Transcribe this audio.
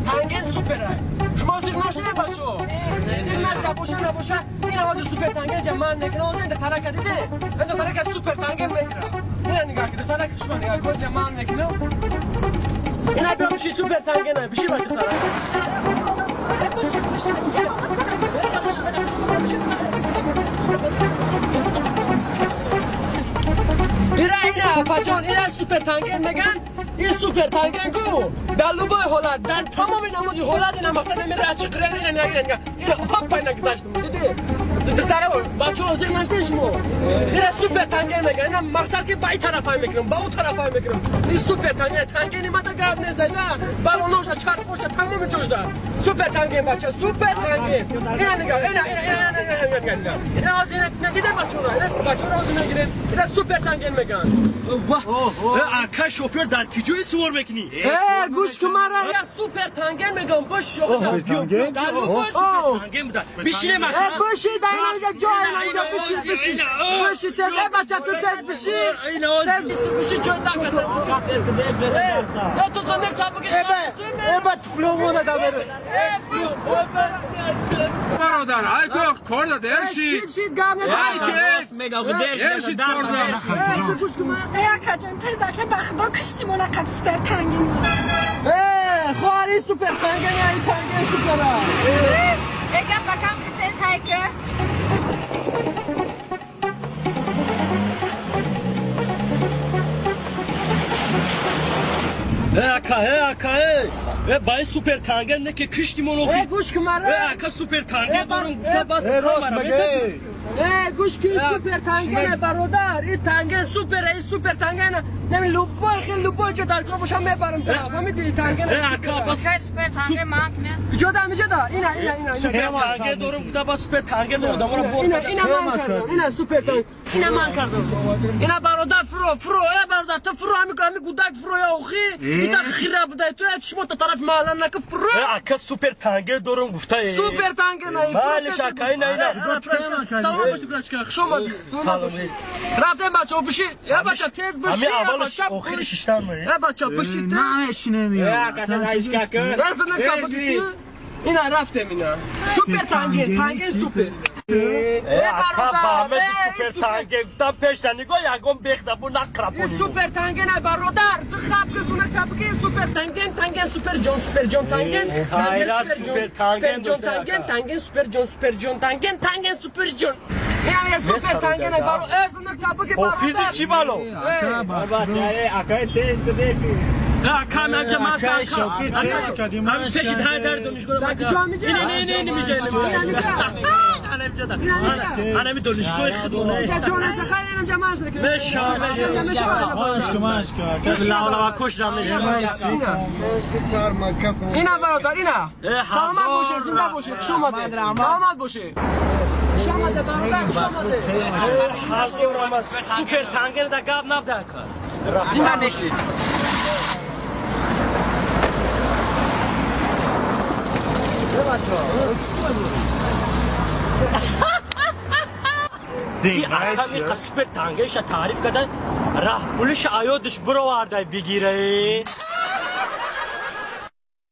Танген супер ай. Шумо зиқ нашиде бачо? Зиқ нашида боша набоша, ин авази супер танген ҷа ман мекунам, оза инда тарака диде? Инда тарака супер танген мекунам. Ина нигоҳ кида, тарака шумо нигоҳ кун, ҷа ман мекунам. Ина биё биши супер танген ай, биши бачо тарака. Биши, биши, биши. Ира ина бачон, ина супер танген меган. Ин супер танген ку дар любой ҳолат, дар тамоми намуди ҳолат ина мақсад намера чӣ қирен ина нагирен. Ина ҳоппа ина гузаштум. Диди? Духтаро, бачаҳо зиқ нашдед шумо? Ина супер танген меган. Ина мақсад ки ба ин тарафай мекунам, ба ӯ тарафай мекунам. Ин супер танген, тангени мата гап нест, на. Балоношда, чархошда, тамоми ҷошда. Супер танген бача, супер танген. Ина нигоҳ, ина ина ина ина ина ина. Ина ҳозир ина нагиде бачаҳоро. Ина бачаҳоро ҳозир мегирем. Ина супер танген меган. Ваҳ! Ака шофёр дар киҷои сувор мекунӣ? Э, гӯш кун мара, я супер танген мегам, биш танген? Дар любой супер танген буда. Бишине машина. Э, биши, дар инҷа ҷой, инҷа биши, биши. Биши тез, э бача ту тез биши. Тез биши ҷой дакаса. Э, ту зандек табуки. Э, ба туфломона да бере. Э, биш. Бародар, ай ту кор да дерши. Шид, шид, гап нест. Ай ки, дерши кор да. Э, ту гӯш кун мара. Э, акаҷон, тез ака ба худо киштимон акад супер танген. Э, хоҳари супер танген, ай танген супера. Э, гап акам тез ҳайка. Э, ака, э, ака, э. Э, ба ин супер танген не ки киштимон охи. Э, гӯш кун мара. Э, ака супер танген дорум, гуфта баъд Э, рост меге. Э, гӯш кун, супер танген бародар. Ин танген супер, ин супер танген. Нами любой хел любой ҷо дар кор бошам мебарам та. Фаҳмидӣ? Танген. Э, ака, бас Хай супер танген ман кунем. Ҷо да, ҷо да. Ина, ина, ина, ина. супер танген дорум, гуфта бас супер танген дорум, дамора бор. Ина, ина ман кардам. Ина супер танген. Ина ман кардам. Ина бародар фуро, фуро, э бародар, ту фуро, ҳами ҳами гудак фуро я охи. Ита хира будай ту, шумо та тарафи маҳалла нака фуро. Э, ака супер танген дорум, гуфта. Супер танген ай. Малиш ака, ина, ина. Салом боши брачка, хуш омадӣ. Салом. Рафтем бачаҳо, биши. Э бача тез биши. Ҳами аввалаш охири шиштан ме. Э бача биши тез. Намешинем. Раз на капаки. Ина рафтем ина. Супер танген, танген супер. Э, ака, ба ҳаме супер танген гуфтам пешта нигоҳ ягон бехда бу Ин нақрапонӣ. супер танген ай бародар. Ту хаб кисуна капаки супер танген, танген супер ҷон, супер ҷон танген. Хайрат супер танген супер ҷон танген, танген супер ҷон, супер ҷон танген, танген супер ҷон. Ина супер танген ай баро. Э, зана капаки бародар. Ҳофизи чӣ бало? Ака, манҷа ман Ака, шофёр тез кардӣ, Ҳами пеши дар дар донишгоҳ Дар куҷо меҷа? Ина, не, не, не, меҷа, Ина меҷа. Ана меҷа да. Ана ми донишгоҳи худона. Ҷа ҷон аст, хайр инам ҷа манш мекунем. Меша, меша. Меша. Маншка, маншка. Лавлава кушдам меша. Ина бародар, ина. Э, Саломат ҳазор бошед, зинда бошед, хуш омадед. Саломат бошед. Хуш омадед бародар, хуш омадед. Ҳазор ама супер танген да гап набда ака. Зинда бошед. Ин ака миқа супер тангенша таъриф кардан, раҳпулиша аёдиш бировардай бигирае.